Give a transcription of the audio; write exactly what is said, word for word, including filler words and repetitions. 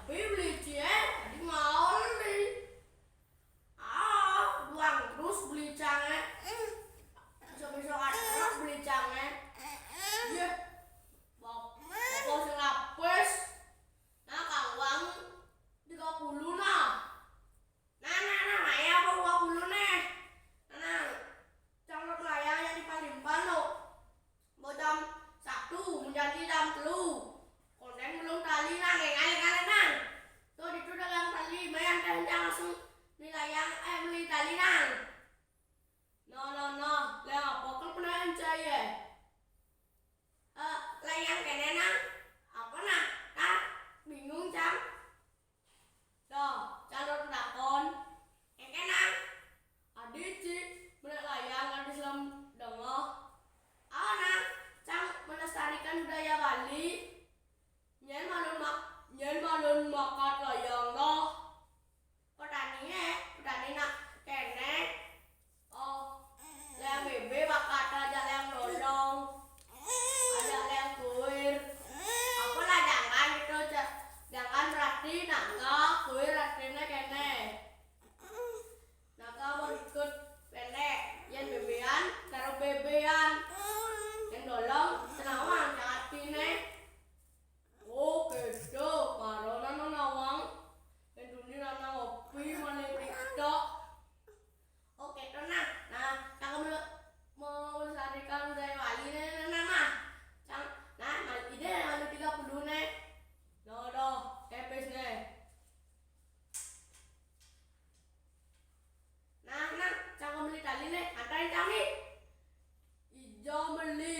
Wih, beli cie, tadi mau beli. Ah, buang terus beli cange. Besok-besok ada terus beli cange. Iya. Bok, bok sing lapis. Nah, kang uang tiga puluh nah. Nah, nah, nah, maya apa dua puluh nih? Nah, nah, cang layang yang di Palembang lo. Mau jam satu, menjadi jam telu. Konden belum tali nang, ngalih ngalih nang. Tuh, itu dagang tali, bayang teh, jangan langsung beli layang, eh, beli tali nang. No, no, no, layang apa kan pernah encai ya? Eh, layang kene nang, apa nah? Nah, bingung cang. Dah, calon takon. Engke nang. Adi ci, melek layang adi selam dengoh. Awa nang, cang melestarikan budaya Bali. Nyen malun mak, nyen malun makat layang noh. Petani eh, petani nak kene. Oh, layang bebe bakat aja layang dolong. Aja layang kuir. Apa lah jangan gitu, cak. Jangan berarti naga, kuir artinya kene. Naga berikut pendek. Yang bebean, taruh bebean. Yang dolong, senawang, jangan artine. Oh, kedo, karena nawang. Yang dunia nana ngopi, mana TikTok. Oke, to nah. Nah, cang mau melestarikan budaya Bali nih, nah, nah, nah. Cang, nah, mal ide malu tiga puluh nih. Doh, doh, kepes nih. Nah, nah, cang beli tali nih, antarin cang nih. Ijo beli.